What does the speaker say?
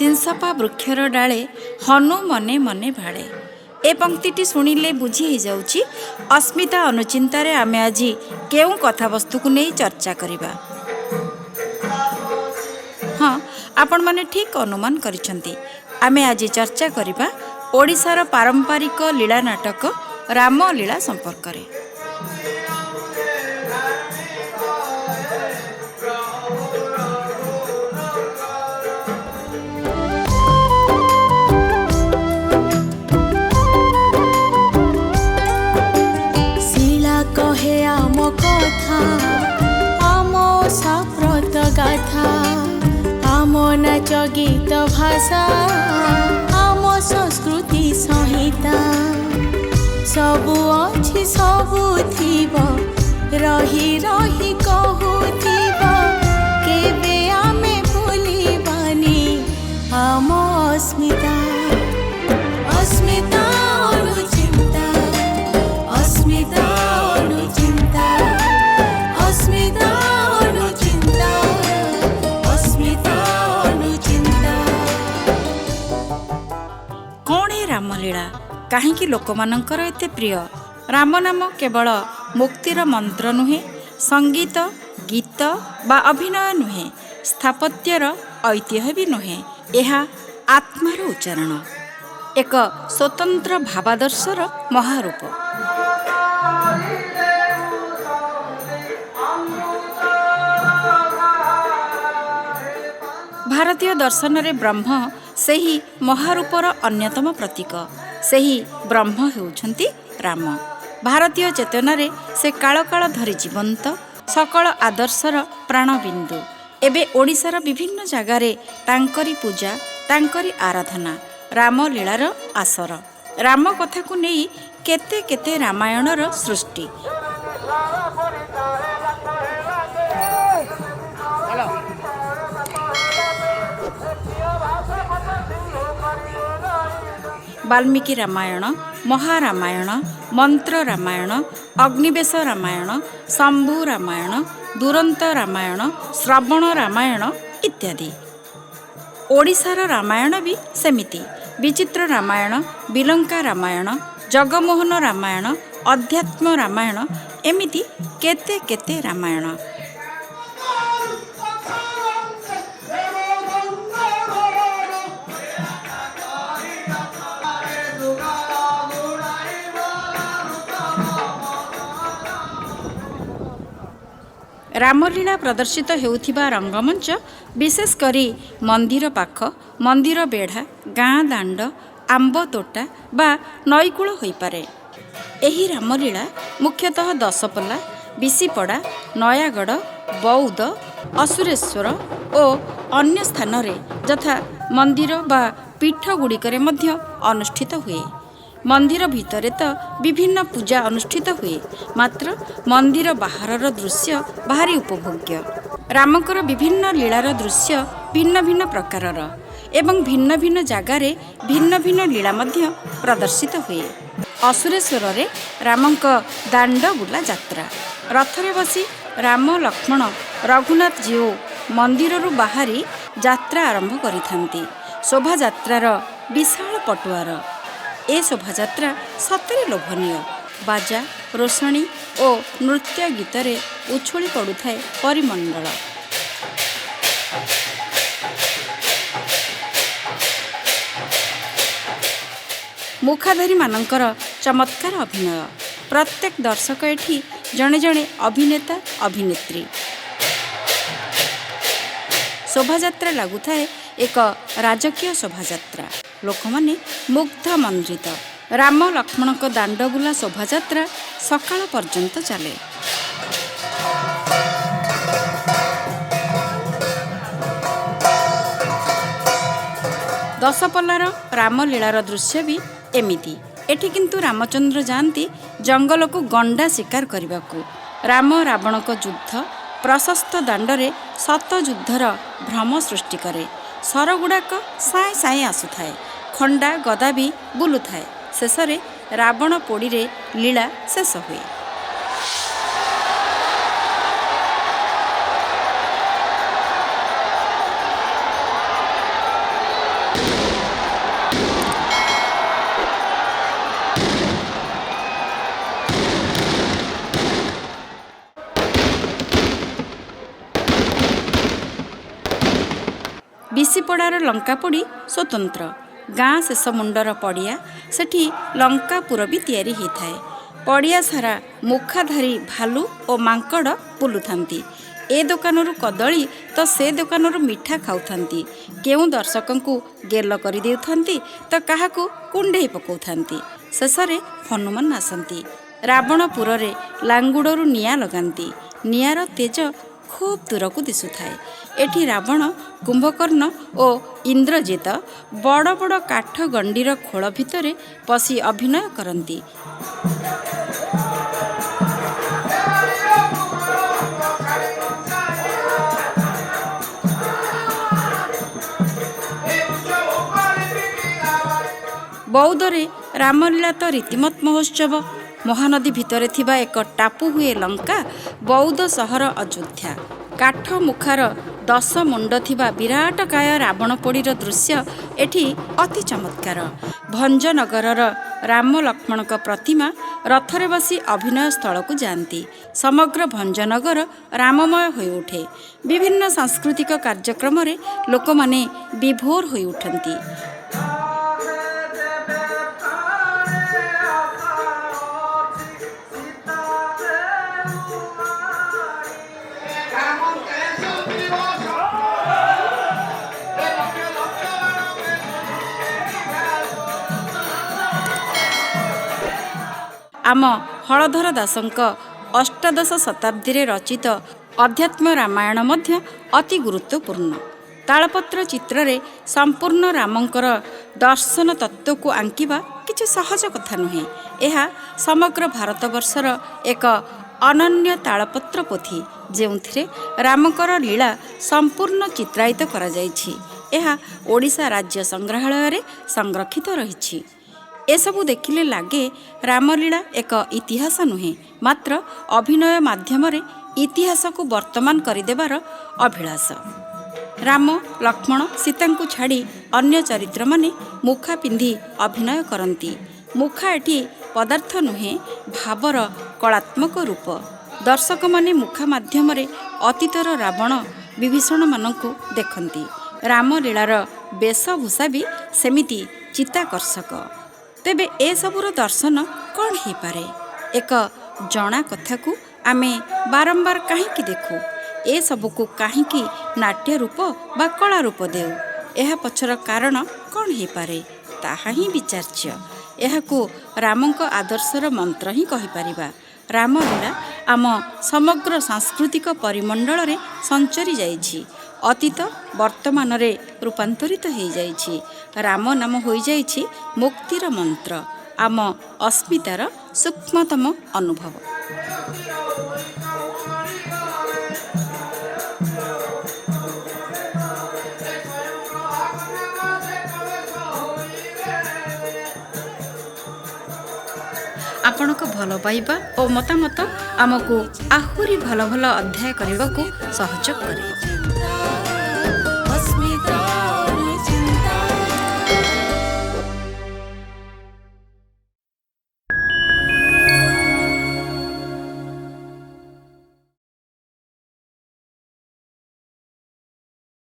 ସିଂସପା ବୃକ୍ଷର ଡାଳେ ହନୁ ମନେ ମନେ ଭାଳେ। ଏ ପଙ୍କ୍ତିଟି ଶୁଣିଲେ ବୁଝି ହେଇଯାଉଛି ଅସ୍ମିତା ଅନୁଚିନ୍ତାରେ ଆମେ ଆଜି କେଉଁ କଥାବସ୍ତୁକୁ ନେଇ ଚର୍ଚ୍ଚା କରିବା। ହଁ, ଆପଣମାନେ ଠିକ୍ ଅନୁମାନ କରିଛନ୍ତି। ଆମେ ଆଜି ଚର୍ଚ୍ଚା କରିବା ଓଡ଼ିଶାର ପାରମ୍ପରିକ ଲୀଳା ନାଟକ ରାମଲୀଳା ସମ୍ପର୍କରେ। ଶିଳା କହେ ଆମ କଥା, ଆମ ସାପ୍ରତ ଗାଥା, ଆମ ନାଚ ଗୀତ ଭାଷା, ଆମ ସଂସ୍କୃତି ସଂହିତା। ସବୁ ଅଛି ସବୁ ଥିବ, ରହି ରହି କହୁଥିବ, କେବେ ଆମେ ଭୁଲିବାନି ଆମ ଅସ୍ମିତା। ଅସ୍ମିତା ଅନୁଚିନ୍ତା, ଅସ୍ମିତା ଅନୁଚିନ୍ତା, ଅସ୍ମିତା ଅନୁଚିନ୍ତା, ଅସ୍ମିତା ଅନୁଚିନ୍ତା। କ'ଣ ଏ ରାମଲୀଳା? କାହିଁକି ଲୋକମାନଙ୍କର ଏତେ ପ୍ରିୟ? ରାମ ନାମ କେବଳ ମୁକ୍ତିର ମନ୍ତ୍ର ନୁହେଁ, ସଙ୍ଗୀତ, ଗୀତ ବା ଅଭିନୟ ନୁହେଁ, ସ୍ଥାପତ୍ୟର ଐତିହ୍ୟ ବି ନୁହେଁ। ଏହା ଆତ୍ମାର ଉଚ୍ଚାରଣ, ଏକ ସ୍ୱତନ୍ତ୍ର ଭାବାଦର୍ଶର ମହାରୂପ। ଭାରତୀୟ ଦର୍ଶନରେ ବ୍ରହ୍ମ ସେହି ମହାରୂପର ଅନ୍ୟତମ ପ୍ରତୀକ। ସେହି ବ୍ରହ୍ମ ହେଉଛନ୍ତି ରାମ। ଭାରତୀୟ ଚେତନାରେ ସେ କାଳ କାଳ ଧରି ଜୀବନ୍ତ, ସକଳ ଆଦର୍ଶର ପ୍ରାଣବିନ୍ଦୁ। ଏବେ ଓଡ଼ିଶାର ବିଭିନ୍ନ ଜାଗାରେ ତାଙ୍କରି ପୂଜା, ତାଙ୍କରି ଆରାଧନା, ରାମଲୀଳାର ଆସର। ରାମ କଥାକୁ ନେଇ କେତେ କେତେ ରାମାୟଣର ସୃଷ୍ଟି। ବାଲ୍ମୀକି ରାମାୟଣ, ମହାରାମାୟଣ, ମନ୍ତ୍ର ରାମାୟଣ, ଅଗ୍ନିବେଶ ରାମାୟଣ, ଶମ୍ଭୁ ରାମାୟଣ, ଦୁରନ୍ତ ରାମାୟଣ, ଶ୍ରବଣ ରାମାୟଣ ଇତ୍ୟାଦି। ଓଡ଼ିଶାର ରାମାୟଣ ବି ସେମିତି। ବିଚିତ୍ର ରାମାୟଣ, ବିଲଙ୍କା ରାମାୟଣ, ଜଗମୋହନ ରାମାୟଣ, ଅଧ୍ୟାତ୍ମ ରାମାୟଣ, ଏମିତି କେତେ କେତେ ରାମାୟଣ। ରାମଲୀଳା ପ୍ରଦର୍ଶିତ ହେଉଥିବା ରଙ୍ଗମଞ୍ଚ ବିଶେଷ କରି ମନ୍ଦିର ପାଖ, ମନ୍ଦିର ବେଢ଼ା, ଗାଁ ଦାଣ୍ଡ, ଆମ୍ବ ତୋଟା ବା ନଈକୂଳ ହୋଇପାରେ। ଏହି ରାମଲୀଳା ମୁଖ୍ୟତଃ ଦଶପଲ୍ଲା, ବିଶିପଡ଼ା, ନୟାଗଡ଼, ବୌଦ୍ଧ, ଅସୁରେଶ୍ୱର ଓ ଅନ୍ୟ ସ୍ଥାନରେ ଯଥା ମନ୍ଦିର ବା ପୀଠଗୁଡ଼ିକରେ ମଧ୍ୟ ଅନୁଷ୍ଠିତ ହୁଏ। ମନ୍ଦିର ଭିତରେ ତ ବିଭିନ୍ନ ପୂଜା ଅନୁଷ୍ଠିତ ହୁଏ, ମାତ୍ର ମନ୍ଦିର ବାହାରର ଦୃଶ୍ୟ ଭାରି ଉପଭୋଗ୍ୟ। ରାମଙ୍କର ବିଭିନ୍ନ ଲୀଳାର ଦୃଶ୍ୟ ଭିନ୍ନ ଭିନ୍ନ ପ୍ରକାରର ଏବଂ ଭିନ୍ନ ଭିନ୍ନ ଜାଗାରେ ଭିନ୍ନ ଭିନ୍ନ ଲୀଳା ମଧ୍ୟ ପ୍ରଦର୍ଶିତ ହୁଏ। ଅସୁରେଶ୍ୱରରେ ରାମଙ୍କ ଦାଣ୍ଡ ବୁଲା ଯାତ୍ରା। ରଥରେ ବସି ରାମ, ଲକ୍ଷ୍ମଣ, ରଘୁନାଥ ଜୀଉ ମନ୍ଦିରରୁ ବାହାରି ଯାତ୍ରା ଆରମ୍ଭ କରିଥାନ୍ତି। ଶୋଭାଯାତ୍ରାର ବିଶାଳ ପଟୁଆର। ଏ ଶୋଭାଯାତ୍ରା ସତରେ ଲୋଭନୀୟ। ବାଜା, ରୋଷଣୀ ଓ ନୃତ୍ୟ ଗୀତରେ ଉଛୁଳି ପଡ଼ୁଥାଏ ପରିମଣ୍ଡଳ। ମୁଖାଧାରୀମାନଙ୍କର ଚମତ୍କାର ଅଭିନୟ। ପ୍ରତ୍ୟେକ ଦର୍ଶକ ଏଠି ଜଣେ ଜଣେ ଅଭିନେତା, ଅଭିନେତ୍ରୀ। ଶୋଭାଯାତ୍ରା ଲାଗୁଥାଏ ଏକ ରାଜକୀୟ ଶୋଭାଯାତ୍ରା। ଲୋକମାନେ ମୁଗ୍ଧ ମନ୍ଦ୍ରିତ। ରାମ ଲକ୍ଷ୍ମଣଙ୍କ ଦାଣ୍ଡବୁଲା ଶୋଭାଯାତ୍ରା ସକାଳ ପର୍ଯ୍ୟନ୍ତ ଚାଲେ। ଦଶପଲ୍ଲାର ରାମଲୀଳାର ଦୃଶ୍ୟ ବି ଏମିତି। ଏଠି କିନ୍ତୁ ରାମଚନ୍ଦ୍ର ଯାଆନ୍ତି ଜଙ୍ଗଲକୁ ଗଣ୍ଡା ଶିକାର କରିବାକୁ। ରାମ ରାବଣଙ୍କ ଯୁଦ୍ଧ ପ୍ରଶସ୍ତ ଦାଣ୍ଡରେ ଶତଯୁଦ୍ଧର ଭ୍ରମ ସୃଷ୍ଟି କରେ। ସରଗୁଡ଼ାକ ସାଏଁ ସାଏଁ ଆସୁଥାଏ, ଖଣ୍ଡା ଗଦା ବି ବୁଲୁଥାଏ। ଶେଷରେ ରାବଣ ପୋଡ଼ିରେ ଲୀଳା ଶେଷ ହୁଏ। ବିଶିପଡ଼ାର ଲଙ୍କାପୋଡ଼ି ସ୍ୱତନ୍ତ୍ର। ଗାଁ ଶେଷ ମୁଣ୍ଡର ପଡ଼ିଆ, ସେଠି ଲଙ୍କାପୁର ବି ତିଆରି ହେଇଥାଏ। ପଡ଼ିଆ ସାରା ମୁଖାଧାରୀ ଭାଲୁ ଓ ମାଙ୍କଡ଼ ବୁଲୁଥାନ୍ତି। ଏ ଦୋକାନରୁ କଦଳୀ ତ ସେ ଦୋକାନରୁ ମିଠା ଖାଉଥାନ୍ତି। କେଉଁ ଦର୍ଶକଙ୍କୁ ଗେଲ କରିଦେଉଥାନ୍ତି ତ କାହାକୁ କୁଣ୍ଢେଇ ପକାଉଥାନ୍ତି। ଶେଷରେ ହନୁମାନ ଆସନ୍ତି। ରାବଣପୁରରେ ଲାଙ୍ଗୁଡ଼ରୁ ନିଆଁ ଲଗାନ୍ତି। ନିଆଁର ତେଜ ଖୁବ୍ ଦୂରକୁ ଦିଶୁଥାଏ। ଏଠି ରାବଣ, କୁମ୍ଭକର୍ଣ୍ଣ ଓ ଇନ୍ଦ୍ରଜିତ ବଡ଼ ବଡ଼ କାଠ ଗଣ୍ଡିର ଖୋଳ ଭିତରେ ପଶି ଅଭିନୟ କରନ୍ତି। ବୌଦ୍ଧରେ ରାମଲୀଳା ତ ରୀତିମତ ମହୋତ୍ସବ। ମହାନଦୀ ଭିତରେ ଥିବା ଏକ ଟାପୁ ହୁଏ ଲଙ୍କା, ବୌଦ୍ଧ ସହର ଅଯୋଧ୍ୟା। କାଠ ମୁଖାର 10 ମୁଣ୍ଡ ଥିବା ବିରାଟକାୟ ରାବଣ ପୋଡ଼ିର ଦୃଶ୍ୟ ଏଠି ଅତି ଚମତ୍କାର। ଭଞ୍ଜନଗରର ରାମ ଲକ୍ଷ୍ମଣଙ୍କ ପ୍ରତିମା ରଥରେ ବସି ଅଭିନୟ ସ୍ଥଳକୁ ଯାଆନ୍ତି। ସମଗ୍ର ଭଞ୍ଜନଗର ରାମମୟ ହୋଇଉଠେ। ବିଭିନ୍ନ ସାଂସ୍କୃତିକ କାର୍ଯ୍ୟକ୍ରମରେ ଲୋକମାନେ ବିଭୋର ହୋଇଉଠନ୍ତି। ଆମ ହଳଧର ଦାସଙ୍କ ଅଷ୍ଟାଦଶ ଶତାବ୍ଦୀରେ ରଚିତ ଅଧ୍ୟାତ୍ମ ରାମାୟଣ ମଧ୍ୟ ଅତି ଗୁରୁତ୍ୱପୂର୍ଣ୍ଣ। ତାଳପତ୍ର ଚିତ୍ରରେ ସମ୍ପୂର୍ଣ୍ଣ ରାମଙ୍କର ଦର୍ଶନ ତତ୍ତ୍ୱକୁ ଆଙ୍କିବା କିଛି ସହଜ କଥା ନୁହେଁ। ଏହା ସମଗ୍ର ଭାରତବର୍ଷର ଏକ ଅନନ୍ୟ ତାଳପତ୍ର ପୋଥି, ଯେଉଁଥିରେ ରାମଙ୍କର ଲୀଳା ସମ୍ପୂର୍ଣ୍ଣ ଚିତ୍ରାୟିତ କରାଯାଇଛି। ଏହା ଓଡ଼ିଶା ରାଜ୍ୟ ସଂଗ୍ରହାଳୟରେ ସଂରକ୍ଷିତ ରହିଛି। ଏସବୁ ଦେଖିଲେ ଲାଗେ ରାମଲୀଳା ଏକ ଇତିହାସ ନୁହେଁ, ମାତ୍ର ଅଭିନୟ ମାଧ୍ୟମରେ ଇତିହାସକୁ ବର୍ତ୍ତମାନ କରିଦେବାର ଅଭିଳାଷ। ରାମ, ଲକ୍ଷ୍ମଣ, ସୀତାଙ୍କୁ ଛାଡ଼ି ଅନ୍ୟ ଚରିତ୍ରମାନେ ମୁଖା ପିନ୍ଧି ଅଭିନୟ କରନ୍ତି। ମୁଖା ଏଠି ପଦାର୍ଥ ନୁହେଁ, ଭାବର କଳାତ୍ମକ ରୂପ। ଦର୍ଶକମାନେ ମୁଖା ମାଧ୍ୟମରେ ଅତୀତର ରାବଣ, ବିଭୀଷଣମାନଙ୍କୁ ଦେଖନ୍ତି। ରାମଲୀଳାର ବେଶଭୂଷା ବି ସେମିତି ଚିତ୍ତାକର୍ଷକ। ତେବେ ଏସବୁର ଦର୍ଶନ କ'ଣ ହେଇପାରେ? ଏକ ଜଣା କଥାକୁ ଆମେ ବାରମ୍ବାର କାହିଁକି ଦେଖୁ? ଏସବୁକୁ କାହିଁକି ନାଟ୍ୟ ରୂପ ବା କଳା ରୂପ ଦେଉ? ଏହା ପଛର କାରଣ କ'ଣ ହେଇପାରେ? ତାହା ହିଁ ବିଚାର୍ଯ୍ୟ। ଏହାକୁ ରାମଙ୍କ ଆଦର୍ଶର ମନ୍ତ୍ର ହିଁ କହିପାରିବା। ରାମଲୀଳା ଆମ ସମଗ୍ର ସାଂସ୍କୃତିକ ପରିମଣ୍ଡଳରେ ସଞ୍ଚରି ଯାଇଛି। ଅତୀତ ବର୍ତ୍ତମାନରେ ରୂପାନ୍ତରିତ ହୋଇଯାଇଛି। ରାମ ନାମ ହୋଇଯାଇଛି ମୁକ୍ତିର ମନ୍ତ୍ର, ଆମ ଅସ୍ମିତାର ସୂକ୍ଷ୍ମତମ ଅନୁଭବ। ଆପଣଙ୍କ ଭଲ ପାଇବା ଓ ମତାମତ ଆମକୁ ଆହୁରି ଭଲ ଭଲ ଅଧ୍ୟାୟ କରିବାକୁ ସହଯୋଗ କରିବ।